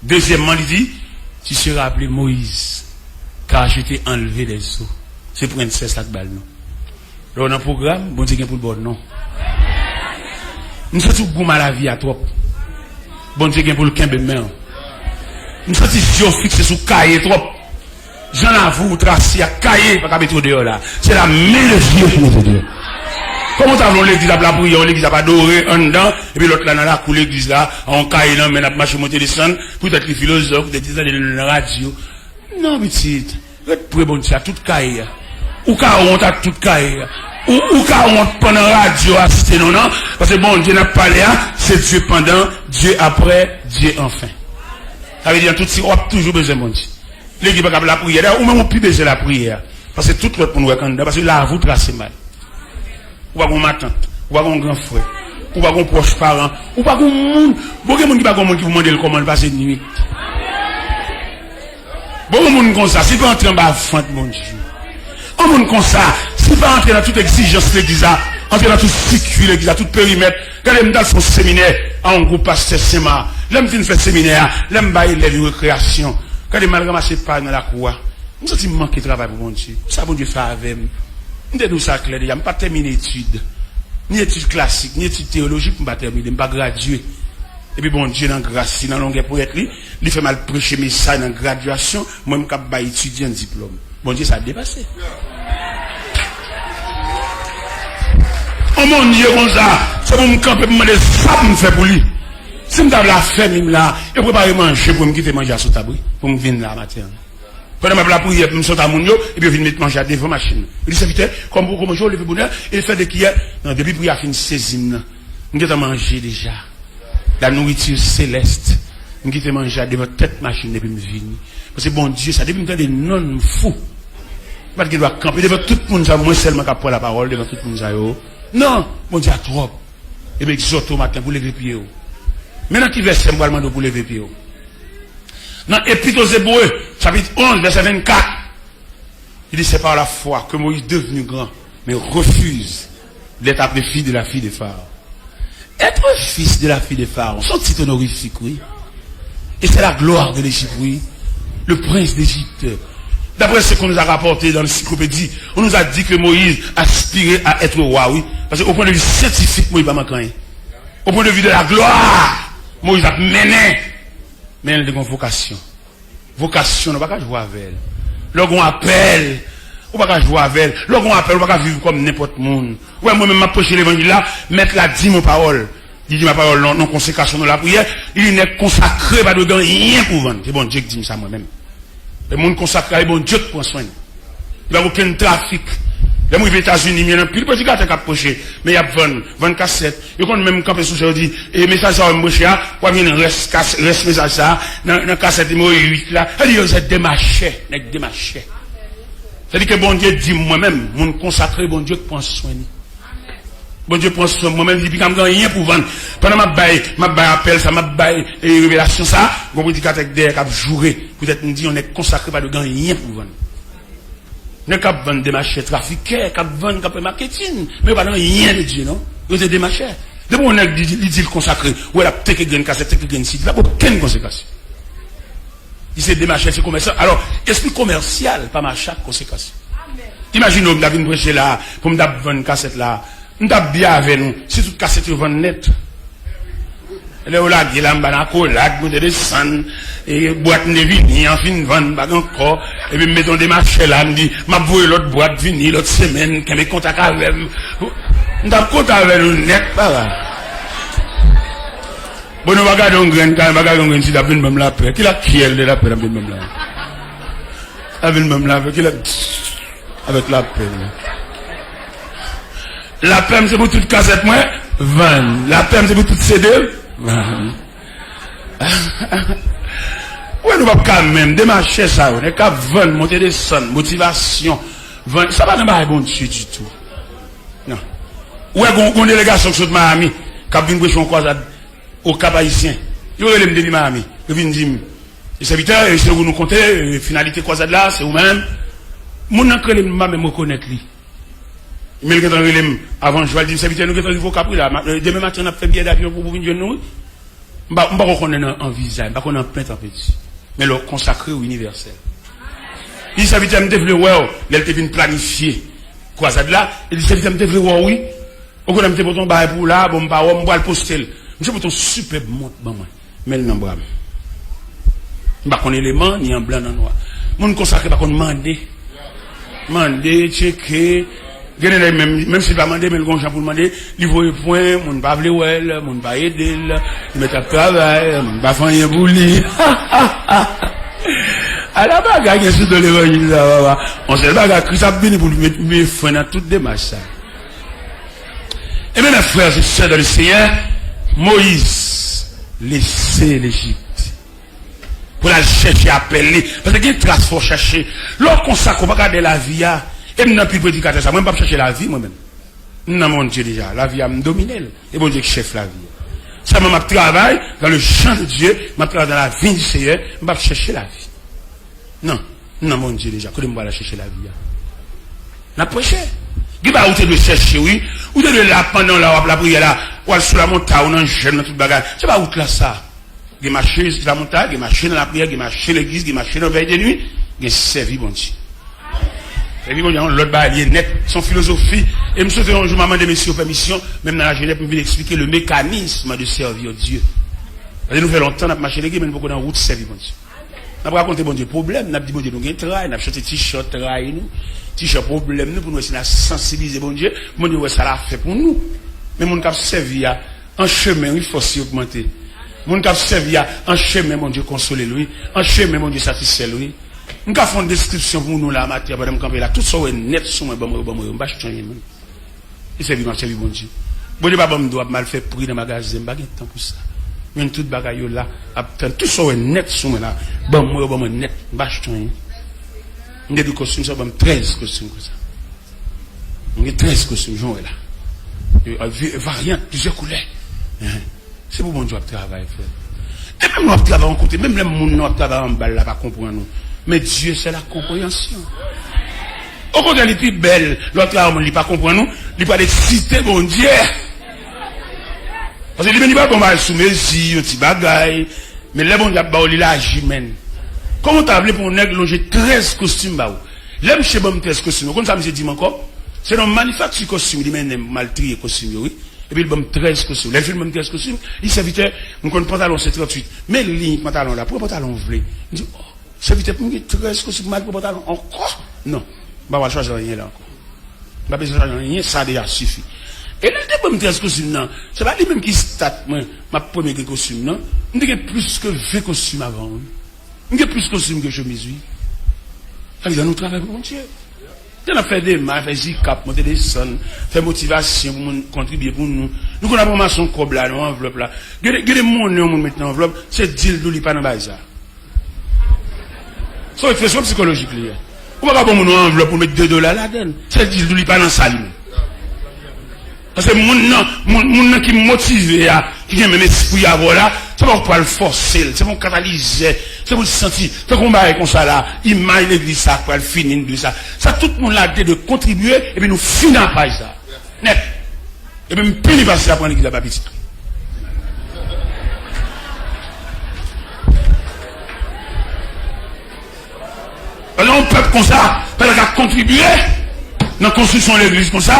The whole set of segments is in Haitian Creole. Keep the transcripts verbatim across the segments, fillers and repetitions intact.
Dezyèmman, li di, tu seras appelé Moïse, car je t'ai enlevé des eaux. Se prensès la k ba l non. Lè w nan pwogram, Bondye gen pou l ba w non. M santi w goumen lavi a twòp. Bondye gen pou l kenbe men w. M santi zye w fikse sou kaye twòp. Jan lavi w trase ak kaye pa ka mete w deyò la. Se la men de Dye pou mete w deyò. Kòman w ta vle yon legliz ap lapriyè, yon legliz ap adore anndan, epi lòt la nan lakou legliz la, a yon kaye nan men l ap mache monte desann, poutèt li filozòf, poutèt li tande nou nan radyo. Non, pitit, ret pre Bondye a tout kaye a. Ou ka wont ak tout kaye a. Ou, ou ka wont pandan radyo a site non nan, paske Bondye n ap pale a, se Dye pandan, Dye aprè, Dye anfen. Sa vle di, an tout si, w ap toujou bezwen Bondye. Legliz pa ka ap lapriyè. Dayè, ou menm ou pi bezwen lapriyè. Paske tout lòt moun wè k anndan, paske lavi w trase mal. Ou pa gon matant, ou pa gon gran frè, ou pa gon pwòch paran, ou pa gon moun. Bon, gen moun ki pa gon moun ki pou mande l kòman l pase nwit. Bon, yon moun konsa, si l pa antre anba vant Bondye. Yon moun konsa, si l pa antre nan tout egzijans legliz la, antre nan tout sikui legliz la, tout perimèt. Gade, m t al fè yon seminè a yon gwoup pastè Senmak. Lè m fin fè seminè a, lè m bay elèv yo rekreyasyon, gade, m al ranmase pay nan lakou a. M santi m manke travay pou Bondye. Sa Bondye fè avè m. M te di w sa klè deja, m pa tèmine etid. Ni etid klasik, ni etid teyolojik, m pa tèmine, m pa gradye. Epi Bondye nan gras li, nan longè ponyèt li, li fè m al preche mesaj nan gradyasyon, mwen m k ap bay etidyan diplòm. Bondye sa depase. On Bondye konsa, se pou m kanpe, pou m mande sa pou m fè pou li. Si m ta vle afèmi m la, yo prepare manje pou m kite manje a sou tab, wi, pou m vin la maten an. Pandan m ap lapriyè pou m sot a moun yo, epi yo vin met manje a devan machin nan. Yo di, sèvitè, kòm ou kòmanse, ou leve bonè, e fè de kiyè. Non, depi pri a fin sezi m nan, m gentan manje deja. La nourriture céleste. M kite manje a devan tèt machin epi m vini. Paske Bondye sa, depi m tande non l, m fou. M pa t gen dwa kanpe devan tout moun sa, mwen sèlman k ap pran lapawòl devan tout moun sa yo. Non, Bondye a twòp. E m egzòte w maten pou leve pye w. Men nan ki vèsè m pral mande w pou leve pye w. Nan Epit aux Hébreux, chapit onz, vèsè vennkat, li di, c'est par la foi que Moïse, devenu grand, mais refuse d'être appelé fils de la fille de Pharaon. Être fils de la fille de Pharaon, se yon tit onorifik, wi. Et c'est la gloire de l'Égypte, oui. Le prince d'Égypte. D'après ce qu'on nous a rapporté dans l'encyclopédie, on nous a dit que Moïse aspirait à être roi, oui. Parce qu'au point de vue scientifique, Moïse pa manke anyen. Au point de vue de la gloire, Moïse ap mennen. Men li te gen yon vokasyon. Vokasyon, nou pa ka jwe avè l. Lè w gen yon apèl, ou pa ka jwe avè l. Lè w gen yon apèl, ou pa ka viv kòm nenpòt moun. Ou wè, mwen menm, m ap preche levanjil la, mèt la di m yon pawòl. Li di m yon pawòl nan, nan konsekrasyon, nan lapriyè. Li di, nèg konsakre pa dwe gen anyen pou vann. Se Bondye ki di m sa mwen menm. E moun konsakre a, e Bondye k pran swen l. Li pa gen okenn trafik. Lè m rive Etazini, m jwenn anpil predikatè k ap preche, men y ap vann, vann kasèt. Yo konn menm kanpe sou sè, yo di, e mesaj sa w m preche a, w ap jwenn rès kas-, rès mesaj sa a nan, nan kasèt nimewo uit la. Sa di yo se demachè, nèg demachè. Sa di ke Bondye di m mwen menm, moun konsakre, Bondye k pran swen li. Bondye pran swen mwen menm, li di, piga m gen anyen pou vann. Pandan m ap bay, m ap bay apèl sa, m ap bay, e, revelasyon sa, gon predikatè k dèyè k ap joure, poutèt m di yon nèg konsakre pa dwe gen anyen pou vann. Nèg k ap vann demachè, trafikè, k ap vann, k ap fè maketin, men yo pa nan anyen de Dye, non. Yo se demachè. Depi yon nèg li, li di l konsakre, ou wè l ap teke grenn kasèt, teke grenn sidi, pa gen okenn konsekrasyon. Li se demachè, se komèsan. Alò, espri komèsyal pa mache ak konsekrasyon. Imajine w, m ta vin preche la, pou m t ap vann kasèt la. M t ap byen avè nou, si tout kasèt yo vann nèt. Lè yo lage la, m ba n akolad, monte desann, e bwat m te vini an fin vann, m pa gen ankò. Epi m mete yon demachè la, m di, m ap voye lòt bwat vini lòt semèn, kenbe kontak avè m. M t ap kontan avè nou nèt, papa. Bon, nou pa gade yon grenn kay, pa gade yon grenn sidi, ap vin ban m lapè. Ki la kyèl de lapè l ap vin ban m la? Ap vin ban m lapè, ki la? Avèk lapè m. Lapè m se pou tout kasèt mwen vann. Lapè m se pou tout sidi m vann. Ou wè, nou p ap ka menm. Demachè sa yo, nèg k ap vann, monte desann, motivasyon, vann. Sa pa nan bagay Bondye ditou. Non. Ou wè, gon, gon delegasyon k sot Miami, k ap vin preche yon kwazad Okap Ayisyen. Yo rele m depi Miami. Yo vin di m, e sèvitè, e se ou nou konte, e finalite kwazad la, se ou menm. Moun nan k rele m, m pa menm rekonèt li. Men l gentan rele m avan jou a, l di m, sèvitè, nou gentan rive Okap wi la. Ma-, e, demen maten, n ap fè biyè davyon pou, pou vin jwenn nou, wi. M pa, m poko konnen nan, an vizaj, m pa konnen an pent an penti. Men lè w konsakre w inivèsèl. Li di, sèvitè, m te vle wè w, lè l te vin planifye kwazad la, li di, sèvitè, m te vle wè w, wi. Ou konnen m te pote yon bagay pou w la, bon, m pa wè w, m pral poste l. Misye pote yon sipèb mont ban mwen. Men l nan bra m. M pa konn eleman, ni an blan, ni an nwa. Moun konsakre pa konn mande. Mande, tcheke. Gen de nèg menm, menm si l pa mande, men l gon jan pou l mande, li voye pwen, moun pa vle wè l, moun pa ede l, li mèt ap travay, moun pa fè anyen pou li. Ala bagay gen sou do levanjil sa, papa. Yon sèl bagay, Kris ap vini pou l met, met fren nan tout demach sa. Ebyen, mes frères et sœurs dans le Seigneur, Moyiz lese Lejip pou l al chèche apèl li. Paske gen tras fò w chache. Lè w konsakre w, pa gade lavi a. E m nan pil predikatè sa. Mwen, m p ap chache lavi, mwen menm. M nan Bondye deja. Lavi a, m domine l. E Bondye k chèf lavi a. Sèlman, m ap travay dans le champ de Dieu, m ap travay dans la vigne du Seigneur, m p ap chèche lavi. Non, m nan Bondye deja. Kote m pral chèche lavi a? N ap preche. Gen bagay ou te dwe chèche, wi. Ou te dwe la pandan w la, w ap lapriyè la. W al sou lamontay, ou nan jèn, nan tout bagay. Se pa wout la sa. Gen mache sou lamontay, gen mache nan lapriyè, gen mache legliz, gen mache nan vèy de nwi, gen sèvi Bondye. Sèvi Bondye, yon lòt bagay li ye nèt. Se yon filozofi. E m swete yon jou m a mande mesye yo pèmisyon, menm nan lajenès, pou m vin eksplike le mécanisme de servir Dieu. Paske nou fè lontan n ap mache legliz, men nou poko nan wout sèvi Bondye. N ap rakonte Bondye pwoblèm, n ap di Bondye nou gen tray, n ap chante ti chan tray nou, ti chan pwoblèm nou, pou nou wè si n a sansibilize Bondye, pou Bondye wè sa l a fè pou nou. Men moun k ap sèvi a, an chemen, wi, fòs li ogmante. Moun k ap sèvi a, an chemen, Bondye konsole l, wi. An chemen, Bondye satisfè l, wi. M ka fè yon deskripsyon pou nou la, maten an, pandan m kanpe la. Tout sa w wè nèt sou mwen, ban mwen yo, ban mwen yo. M pa chèche anyen, moun. E sèvi m ap sèvi Bondye. Bondye pa ban m dwa ap m al fè pri nan magazen, m pa gen tan pou sa. Men tout bagay yo la, ap tann. Tout sa w wè nèt sou mwen la, ban mwen yo, ban mwen nèt. M pa chèche anyen. M gen de kostim, sa ban m trèz kostim konsa. M gen trèz kostim, jan w wè la. Yo, a, vi-, varyant, plizyè koulè. Hein. Se pou Bondye w ap travay, frè. E menm lè w ap travay yon kote, menm lè moun nan w ap travay anba l la pa konprann ou. Men Dye se la konpreyansyon. Okontrè, li pi bèl lè w ap travay yon moun, li pa konprann ou, li pral eksite Bondye. Paske li menm li pral ba w bagay sou mezi, yon ti bagay. Men lè Bondye ap ba w li, l aji, menn. Kòman w ta vle pou yon nèg lonje trèz kostim ba w? Lè misye ban m trèz kostim, ou konn sa misye di m ankò? Se nan manifakti kostim, li mennen m, m al triye kostim yo, wi. Epi l ban m trèz kostim. Lè l fin ban m trèz kostim, li di, sèvitè, m konn pantalon se tranntuit. Men liy pantalon la, pran pantalon w vle. M di, o, sèvitè, pou m gen trèz kostim, m al pran pantalon ankò? Non, m pa pral chwazi anyen la ankò. M pa bezwen chwazi anyen, sa deja sifi. E lè l te ban m trèz kostim nan, se pa li menm ki stat mwen, m ap premye gen kostim nan. M te gen plis ke ven kostim avan, wi. M gen plis kostim ke chemiz, wi. Sa vle di, ann nou travay pou Bondye. Lè n ap fè demach, fè zikap, monte desann, fè motivasyon pou moun kontribye pou nou. Nou konn ap ranmase yon kòb la, nan yon anvlòp la. Gen de, gen de monnen yon moun met nan anvlòp, se di l tou li pa nan bagay sa. Se yon ekspresyon sikolojik li ye. Ou pa ka ban moun yon anvlòp pou met de dola ladan l. Se di l tou li pa nan sa li menm. Paske moun nan, moun, moun nan ki motive a, ki gen menm espri avè w la, se pa ou k pral fòse l, se pa yon katalizè, se pou l santi, tankou yon bagay konsa la, imaj legliz sa pral fini, nou dwe sa. Sa tout moun la te dwe kontribye, epi nou fini ak paj sa. Nèt. Epi m pini pastè a pran legliz la pa pitit. Pandan yon pèp konsa, pa ta ka kontribye nan konstriksyon legliz konsa,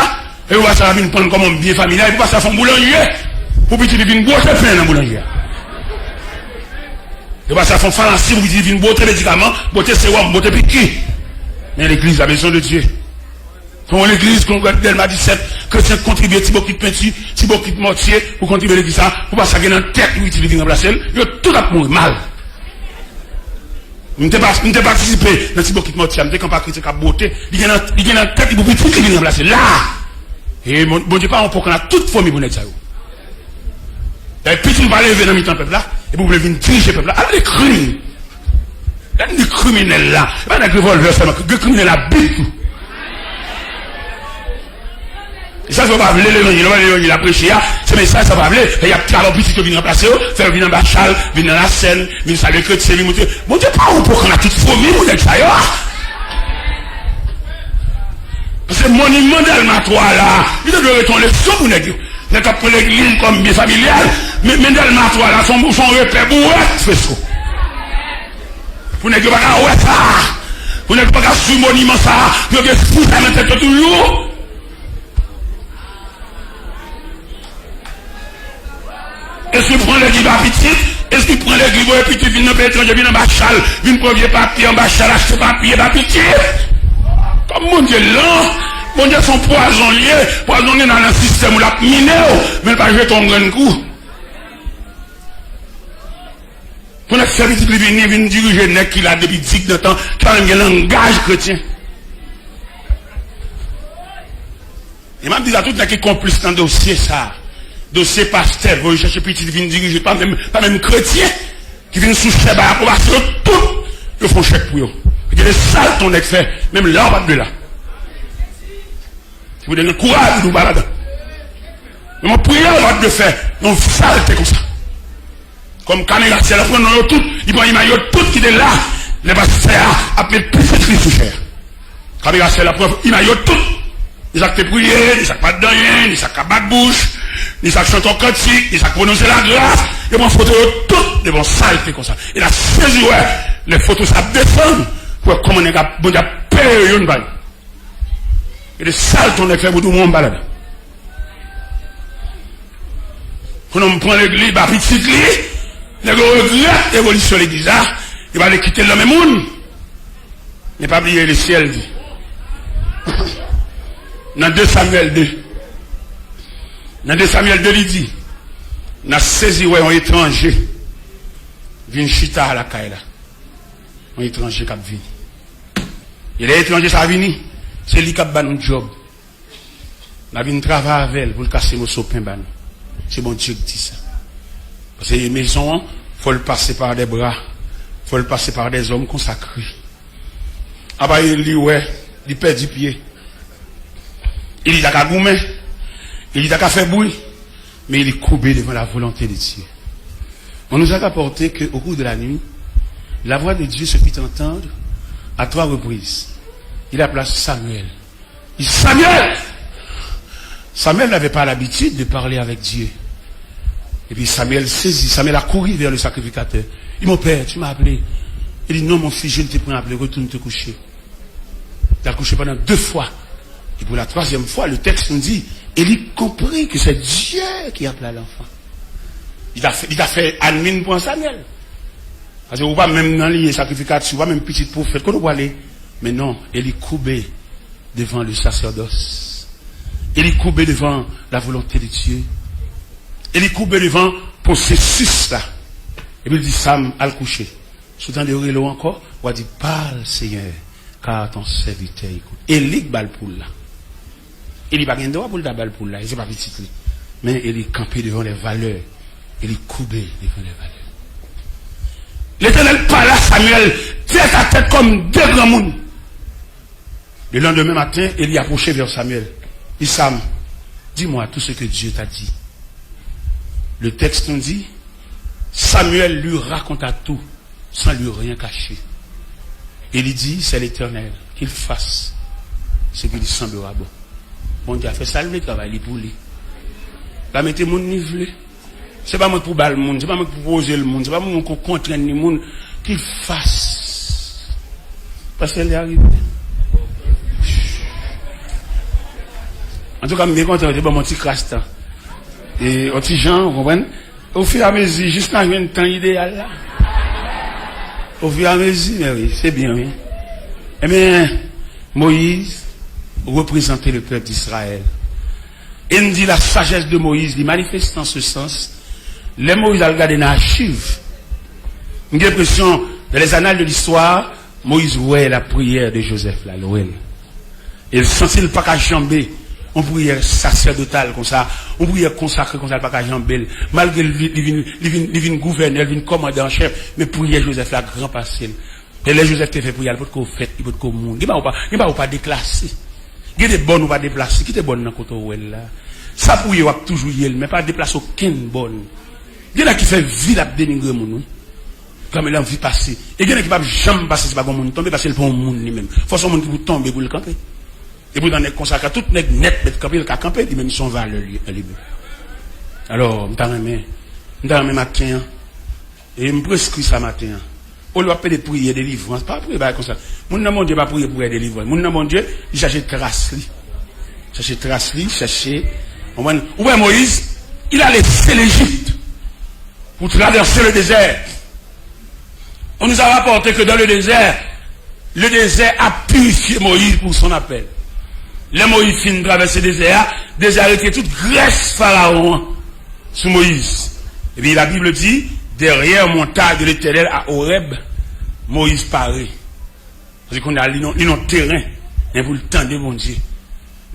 e pou pastè a vin pran l kòm yon byen familyal, e pou pastè a fè yon boulanje, pou pitit li vin bwote pen nan boulanje a. E pastè a fè yon fanasi pou pitit li vin bwote medikaman, bwote sewòm, bwote piki. Men legliz, la maison de Dieu. Fè yon legliz, kongrè Dèlma disèt, kretyen kontribye ti bokit penti, ti bokit mòtye pou kontribye legliz sa, pou pastè a gen nan tèt li, pitit li vin ranplase l, yo tout ap mouri mal. M te pa, m te patisipe nan ti bokit mòtye a, m te kanpe ak kretyen k ap bwote, li gen nan, li gen nan tèt li pou pitit li vin ranplase l la. E Bon-, Bondye pa yon pokon ak tout fomi pou nèg sa yo. Dayè, pitit m pa leve nan mitan pèp la, epi w vle vin dirije pèp la. Ala de krim! Lè n di kriminèl la, e pa nèg revòlvè sèlman, gen kriminèl a bib tou. E sa, sa w pa vle levanjil, w pa vle levanjil la preche a, se mesaj sa w pa vle, fè y ap travay pitit yo vin ranplase yo, fè yo vin anba chal, vin nan lasèn, vin salye kretyen, vin montre. Bondye pa yon pokon ak tout fomi pou nèg sa yo a. Paske moniman Dèlma twa la, li te dwe rete yon leson pou nèg yo. Nèg k ap pran legliz kòm byen familyal, men, men Dèlma twa la, se yon, se yon repè bourèt, fresko. Pou nèg yo pa ka wè sa, pou nèg yo pa ka swiv moniman sa, pou yo gen fou sa nan tèt yo toujou. Eski pran legliz pa pitit? Eski pran legliz voye pitit vin nan peyi etranje, vin anba chal, vin pran vye papye anba chal, achte papye pa pitit? Kòm Bondye lan, Bondye se yon pwazon li ye, pwazon gen nan sistèm ou, l ap mine w, men l pa jete yon grenn kou. Pou nèg fè pitit li vini, vin dirije nèg ki la depi digdantan, ki pa menm gen langaj kretyen. E m ap di sa, tout nèg ki konplis nan dosye sa, dosye pastè voye chèche pitit vin dirije, pa menm, pa menm kretyen, ki vin sou chè bay apwobasyon yo tout, yo fè yon chèk pou yo. Gade sal ton nèg fè, menm lè w pa t dwe la. Se pou de gen kouraj pou w pa ladan. Men mwen priye w pa t dwe fè yon salte konsa. Kòm kamera syèl la pran non yo tout, li pran imaj yo tout ki te la, lè pastè a ap met pitit li sou chè a. Kamera syèl la pran imaj yo tout. Ni sa k te priye, ni sa k pa t di anyen, ni sa k ap bat bouch, ni sa k chante yon kantik, ni sa k pwononse lagras, yo pran foto yo tout devan salte konsa. E n ap sezi wè, lè foto sa ap desann, pou wè kòman nèg ap, Bondye ap peye yo youn pa youn. E de salte yon nèg fè pou di w mwen m pa ladan. Pou nonm pran legliz ba pitit li, nèg yo regrèt evolisyon legliz la, yo pa vle kite l nan men moun. Men pa bliye lesyèl di. Nan de Samyèl de. Nan de Samyèl de li di, n a sezi wè yon etranje vin chita lakay la. Yon etranje k ap vini. E lè etranje sa vini, se li k ap ba nou djòb. N a vin travay avè l pou l kase moso pen ba nou. Se Bondye k di sa. Paske mezon an, fò l pase pa de bra, fò l pase pa de zòm konsakre. Apa Eli wè, li pèdi pye. Eli ta ka goumen, Eli ta ka fè bri, men Eli koube devan la volonté de Dieu. On nous a rapporté qu'au cours de la nuit, la voix de Dieu se fit entendre à trois reprises. Il appela Samuel. Il dit, Samuel! Samuel n'avait pas l'habitude de parler avec Dieu. Et puis Samuel saisi, Samuel a couru vers le sacrificateur. Il dit, mon père, tu m'as appelé. Il dit, non, mon fils, je ne t'ai point appelé, retourne te coucher. Il a couché pendant deux fois. Et pour la troisième fois, le texte nous dit, Élie comprit que c'est Dieu qui appelait l'enfant. Li ta fè, li ta fè admin pou Samuel. Paske ou pa menm nan liye sakrifikatif, ou pa menm pitit pwofèt, kote ou prale? Men non, Eli koube devan le sacerdoce. Eli koube devan la volonté de Dieu. Eli koube devan pwosesis la. Epi l di Sam, al kouche. Si w tande yo rele w ankò, w a di, parle, Seigneur, car ton serviteur écoute. Eli k ba l poul la. Eli pa gen dwa pou l ta ba l poul la, e se pa pitit li. Men Eli kanpe devan lè valè. Eli koube devan lè valè. Letènèl pale a Samyèl tèt a tèt kòm de granmoun. Le lendemain matin, Eli apwoche vè Samyèl. Li di, Sam, dis-moi tout ce que Dieu t'a dit. Le texte nous dit, Samuel lui raconta tout, sans lui rien cacher. Eli di, c'est l'Éternel, qu'il fasse ce qui lui semblera bon. Bondye a fè sa l vle, travay li pou li. La mete moun li vle. Se pa mwen k pou ba l moun, se pa mwen k pou poze l moun, se pa mwen k pou kontrenn li moun. Qu'il fasse. Paske li arive. Antouka, m byen kontan, yo te ban m yon ti kras tan. E, yon ti jan, ou konprann? Ofiramezi, jis n a jwenn tan ideyal la. Ofiramezi, men wi, se byen, wi. Ebyen, Moyiz reprezante le pèp d Izrayèl. E n di la sajès de Moyiz li manifeste an se sans. Lè Moyiz al gade nan achiv, m gen enpresyon, dans les annales de l'histoire, Moyiz wè lapriyè de Jozèf la, l wè l. E l santi l pa ka janbe yon priyè sasèdotal konsa, yon priyè konsakre konsa, l pa ka janbe l. Malgre li, li vin, li vin, li vin gouvènè, li vin kòmandan an chèf, men priyè Jozèf la gran pase l. E lè Jozèf te fè priyè a, li potko fèt, li potko mouri. Gen bagay ou pa, gen bagay ou pa deklase. Gen de bòn ou pa deplase. Kite bòn nan kote w wè l la. Sa pou w ye, w ap toujou ye l, men pa deplase okenn bòn. Gen nèg ki fè vi l ap denigre moun, wi. Kanpe nan vi pase. E gen nèg ki p ap janm pase si pa gen yon moun tonbe, paske l pa yon moun li menm. Fò se yon moun ki pou tonbe pou l kanpe. E poutan nèg konsa, ka tout nèg nèt mèt kanpe, l ka kanpe, li menm se yon valè li, li menm. Alò, m ta renmen, m ta renmen maten an, e m preskri sa maten an. Olye w ap pede priyè delivrans, pa priye bagay konsa. Moun nan Bondye pa priye priyè delivrans. Moun nan Bondye, li chache tras li. Chache tras li, chache. Konprann? Ou wè Moyiz, il a laissé l'Égypte pour traverser le désert. On nous a rapporté que dans le désert, le désert a purifié Moïse pour son appel. Lè Moyiz fin travèse dezè a, dezè a retire tout grès Farawon an sou Moyiz. Epi la Bible dit, derrière montagne de l'Éternel à Horeb, Moïse paraît. Paske kounye a li nan, li nan teren, men pou l tande Bondye.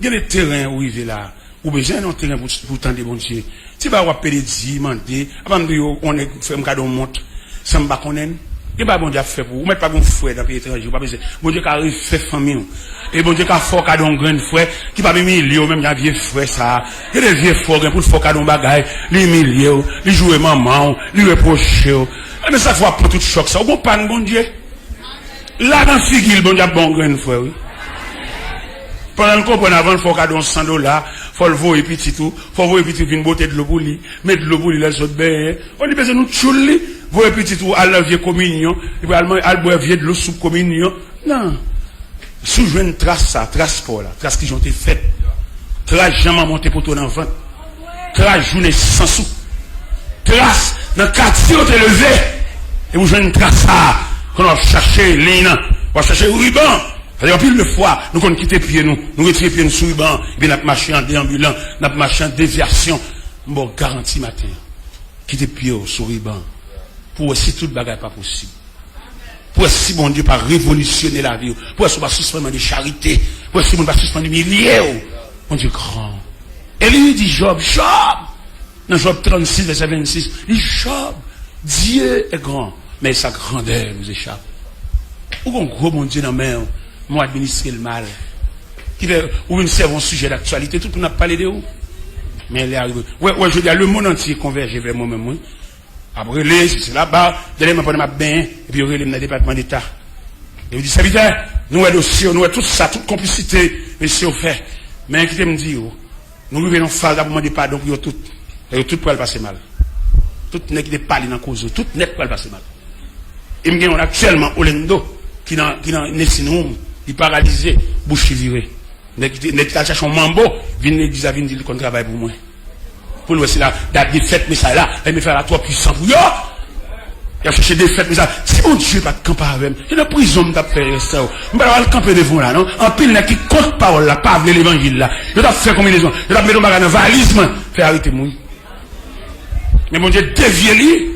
Gen de teren ou rive la, ou bezwen nan teren pou, pou tande Bondye. Ti bagay w ap pede di, mande, apa m di yo, on nèg fè m kado yon mont, san m pa konnen l. Gen bagay Bondye ap fè pou ou. Ou mèt pa gen yon frè nan peyi etranje, ou pa bezwen. Bondye ka refè fanmi w. E Bondye ka fè w kado yon grenn frè ki p ap imilye w menm jan vye frè sa a. Gen de vye frè w gen pou l fè w kado yon bagay, li imilye w, li joure manman w, li repwoche w. Ebyen sa fè w ap pran tout chòk sa. Ou gon pa n Bondye. La nan figi l, Bondye ap ba w yon grenn frè, wi. Pandan l konprann avan l fè w kado yon san dola, fò l voye pitit ou, fò w voye pitit ou vin bwote dlo pou li, met dlo pou li lè l sot benyen. Ou li bezwen nou tchoul li, voye pitit ou al nan vye kominyon, li pral man-, al bwè vye dlo soup kominyon. Non. Si w jwenn tras sa, tras pa w la, tras kijan w te fèt, tras jan manman w te pote w nan vant, tras jou nesans ou, tras nan katye w te leve, e ou jwenn tras sa a, kounye a w ap chache liy nan, w ap chache riban. Paske anpil de fwa, nou konn kite pye nou, nou retire pye nou sou riban an, epi n ap mache an deanbilan, n ap mache an devyasyon. M ba w garanti maten an, kite pye w sou riban an, pou w wè si tout bagay pa posib. Pou wè si Bondye pa revolisyone lavi w. Pou wè si w pa sispann mande charite. Pou wè si moun pa sispann imilye w. Bondye gran. Eli di Jòb, Jòb! Nan Jòb trannsis, vèsè vennsis, li di, Jòb, Dieu est grand, mais sa grandeur nous échappe. Ou gon gwo Bondye nan men w, men w administre l mal. Ki fè ou vin sèvi yon sijè daktyalite, tout moun ap pale de ou. Men lè a rive. Wè, wè, jodi a, lemonn antye konvèje vè mwen menm, wi. Ap rele, se, se laba, dènye mwen pandan m ap benyen, epi yo rele m nan Depatman Deta. E yo di, sèvitè, nou wè dosye yo, nou wè tout sa, tout konplisite mesye yo fè. Men kite m di yo, nou rive nan faz la pou mande padon pou yo tout. Yo tout pral pase mal. Tout nèg ki te pale nan koze yo, tout nèt pral pase mal. E m gen yon aktyèlman, Orlando, ki nan, ki nan nursing home, li paralize, bouch li vire. Nèg ki te, nèg ki t al chache yon manbo, vin legliz la, vin di li konn travay pou mwen. Pou l wè si la, dat defèt mesaj la, e mesaj la twò pwisan pou yo. Y ap chache defèt mesaj. Si Bondye pa t kanpe avè m, se nan prizon m t ap fè rès sa yo. M pa t ap al kanpe devan w la, non. Anpil nèg ki kont pawòl la, pa vle levanjil la. Yo t ap fè konbinezon. Yo t ap mete yon bagay nan valiz mwen. Fè arete m, wi. Men Bondye devye li.